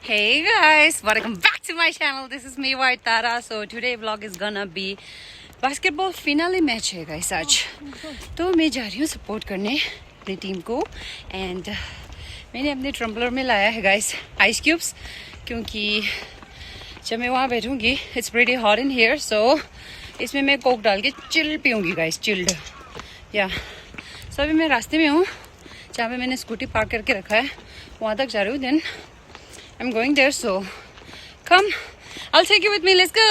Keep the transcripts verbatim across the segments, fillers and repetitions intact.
Hey guys, welcome back to my channel. This is me, White Tara. So today vlog is gonna be basketball finale match है guys आज। तो मैं जा रही हूँ support करने अपनी टीम को। And मैंने अपने tumbler में लाया है guys ice cubes, क्योंकि जब मैं वहाँ बैठूँगी, it's pretty hot in here, so इसमें मैं कोक डाल के चिल पीऊँगी guys, चिल्ड। या सो अभी मैं रास्ते में हूँ, जहाँ पे मैंने स्कूटी पार्क करके रखा है, वहाँ तक जा रही हूँ। Then I'm going there, so come, I'll take you with me. Let's go.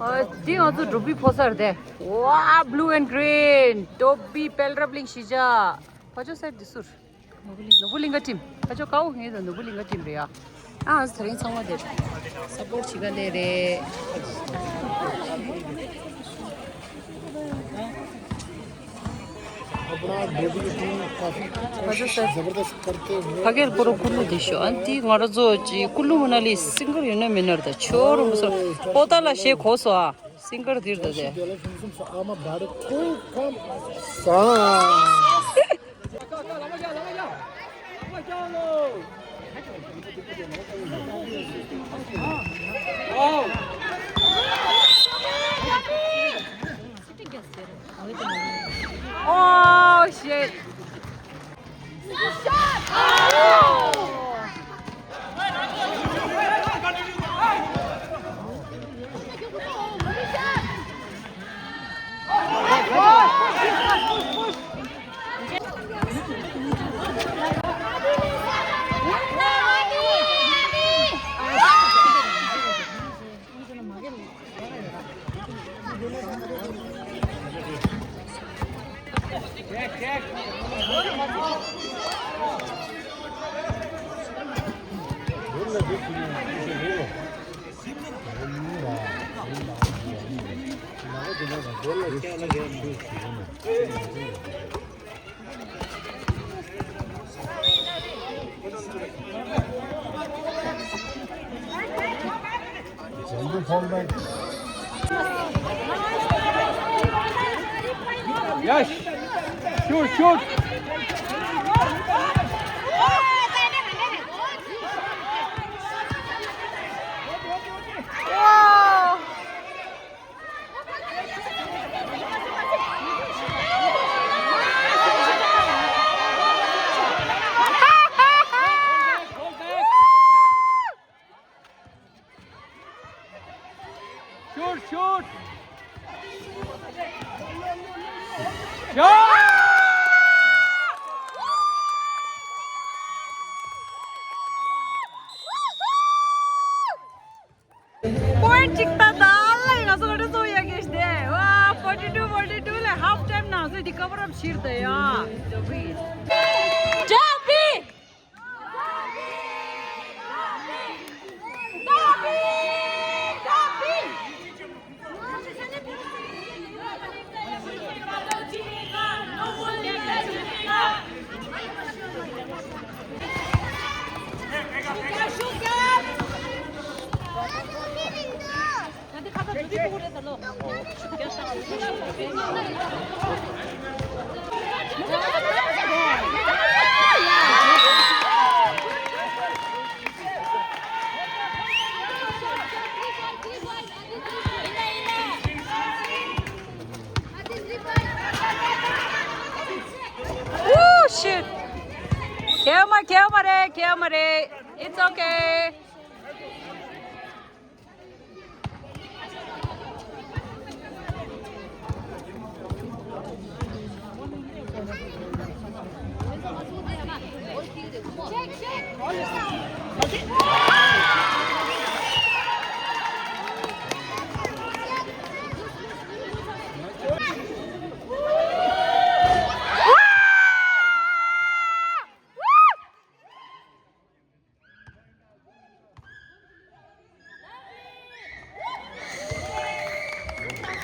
ཨ། འདི་ང་ཚོ་འབྲུག་པའི་ཕོ་གསར་དེ། ཝ། Blue and green. ཏོ་པི་དཔལ་རབ་གླིང་གཞིས་ཆགས། ཕ་ཇོ་སར་འདི་ཟུར། ནོར་བུ་གླིང་ག་ཊིམ། ཕ་ཇོ་ཀའོ་ངེད་ཚོ་ནོར་བུ་གླིང་ག་ཊིམ་རེད་ཡ། ཨ། ང་ཚོ་དེ་རིང་ཚང་མ་དེ་སཔོར་ཊི་བྱེད་ག་སླེབས་རེད། अपना डेब्यू टीम काफी ཕ་ཇོ་སར། जबरदस्त करते हुए ཕ་གིར་པོ་རོ་ཀུ་ལུ་དེ་ཤོ། ཨ། འདི་ང་རང་ཚོ་ཅི་ཀུ་ལུ་མ་ན་ལི་སིང་གར་ཡོད་ན་མེད་ན་རེད། ད་ཆོ་རུ་མ་སོ་པོ་ཏ་ལ་ཞེ་གོ་སོ་ཨ། སིང་གར་དིར་ད་དེ། आमा बारे कोई काम सा Oh shit. Yes. Shoot, shoot. Shoot, shoot. Shoot. Point གཅིག་ད་ད་ལ་ཡིན། ང་ཚོ་ང་ཚོ་ཡ་གེ་ཤ་དེ། ཝ། forty two forty two ལ་half time ནང་ཚོ་འདི་cover up བྱེད་དེ་ཡ། Derby. Woo, shit. ཁྱེད་མ་ཁྱེད་མ་རེད། ཁྱེད་མ་རེད། It's okay.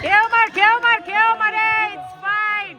Kilmer, Kilmer, Kilmer, it's fine.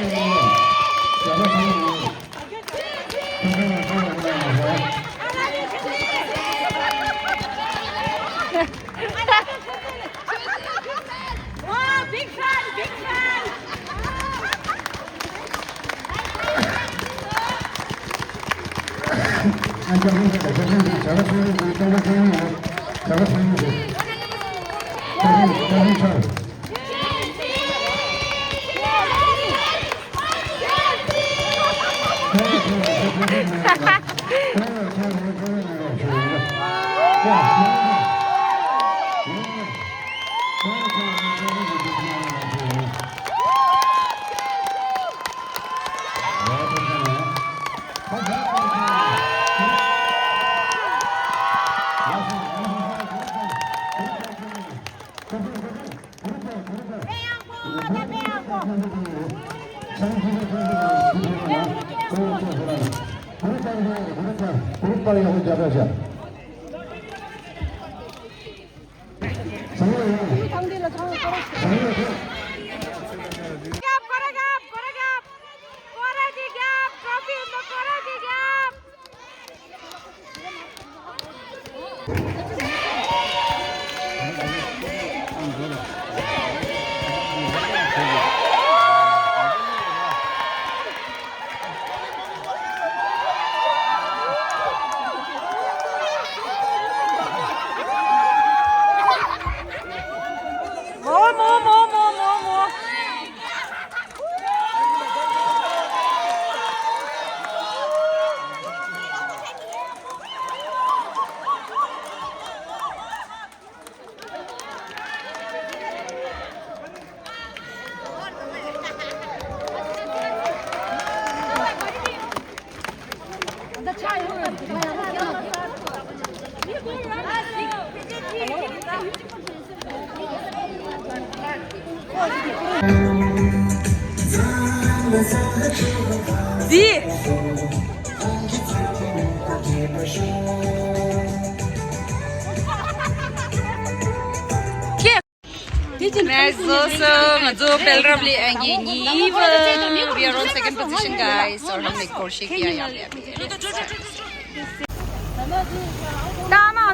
Oh, big fan, big fan. འདི། ཁྱེད། ནས་བཟོ་སོ་ང་ཚོ་སྤེལ་རབ་ལི་ཨང་གི་གཉིས་པ། We are on second position, guys. ད་ང་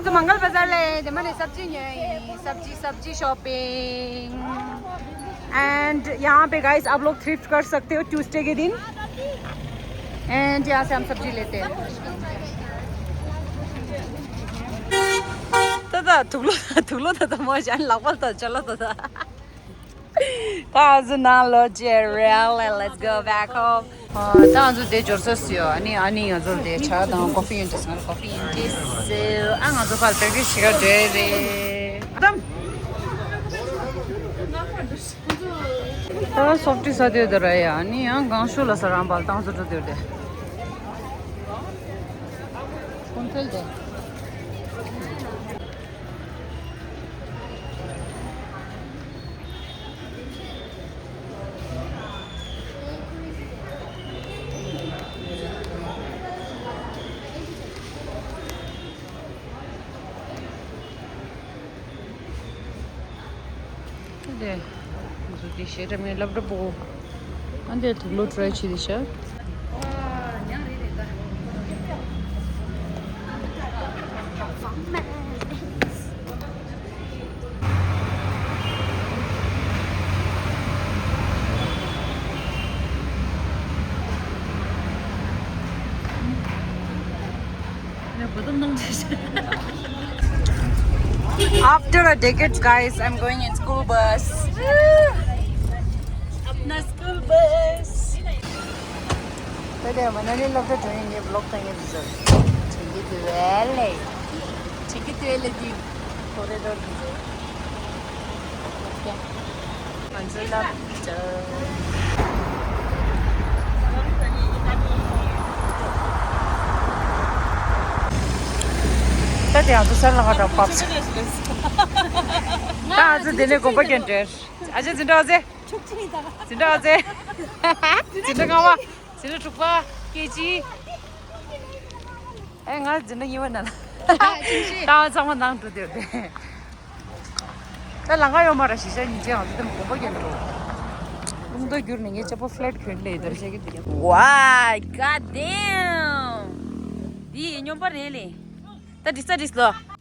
ཚོ་མང་གལ་བ་ཟར་ལས་དེ་མ་ནས་སབ་ཇི་ཉོས་ཡིན། सब्जी सब्जी shopping. And यहाँ पे गाइस आप लोग थ्रिफ्ट कर सकते हो ट्यूसडे के दिन। एंड यहाँ से हम सब्जी लेते हैं। ད་ད་དུག་ལོ་དུག་ལོ་ད་ད་མོ་ཅན་ལག་པ་ད་ཅ་ལ་ད་ད། ད་ང་ཚོ་ནང་ལོགས་ཀྱི་རེལ་ལ། Let's go back home. ཨ། ད་ང་ཚོ་དེ་འབྱོར་ས་སུ་ཡོད། ཨ་ནི་ཨ་ནི་ང་ཚོ་དེ་ཇ་དང་ཀོ་ཧྥི་ཡིན་དུས་ང་ཚོ་ཀོ་ཧྥི་ཡིན་དུས་ཟེར། ཨ་ང་ཚོ་ཕར་པེག་ཊིས་བྱེད་ག་འགྲོ་ཡི་རེད། ཨ་དམ། ད་སོབ་ཊི་ས་དེ་དེ་ར་ཡ། ཨ་ནི་ཡང་གང་ཤོ་ལ་ས་རང་བལ་བཏང་ཚོ་འགྲོ་དེ་དེ། ཁོང་ཚལ་དེ། དེ། ང་ཚོ་དེ་ཞེ་དྲག་མེད་སློབ་གྲྭ་པོ། ཨ་འདི་དུག་ལོག་ཊི་རའི་བྱེད་དེ་ཤག After a decade, guys, I'm going in school bus. अपना school bus. ད་དེ་མ་ན་ལི་སློབ་གྲྭ་འགྲོ་ཡིན། ངས་བི་ལོག་བཏང་ཡིན་ཟེར། དྲན་གྱི་འདུག་ཨེ་ལེ། དྲན་གྱི་འདུག་ཨེ་ལེ། འདི་ཀོ་རི་ཌོར་འདི་ཟེར། ང་ཚོ་སློབ་གྲྭ། ད་དེ་ང་ཚོ་སར་ལ་ཁ་གྲགས་བབས། ད་ང་ཚོ་དེ་ནས་དགོན་པ་རྒྱན་སྤྲས། ཨ་ཅེ་འཛིན་གྲྭ་ཨ་ཙེ། འཛིན་གྲྭ་ཨ་ཙེ། འཛིན་གྲྭ་ལྔ་པ། འཛིན་གྲྭ་དྲུག་པ། ཀེ་ཇི། ཨེ་ང་འཛིན་གྲྭ་གཉིས་པ་ན་ལ། ད་ཚང་མ་ནང་འགྲོ་དེར་དེ། ད་ལང་ཀ་ཡོད་མ་ར་ཤི་ཤ་ཉིན་ཅན་ང་ཚོ་དེ་མ་དགོན་པ་རྒྱན་འགྲོ། ཁོང་ཚོ་བསྒྱུར་ནས་ངའི་ཅ་པོ་ཕ་ལེཊ་གྱོན་ལེ་དར་བྱེད་ཀྱི་འདུག Why? God damn! འདི་སྨྱོན་པ་རེད་ལེ། ད་འགྲིག་ས་འགྲིག་ལོ།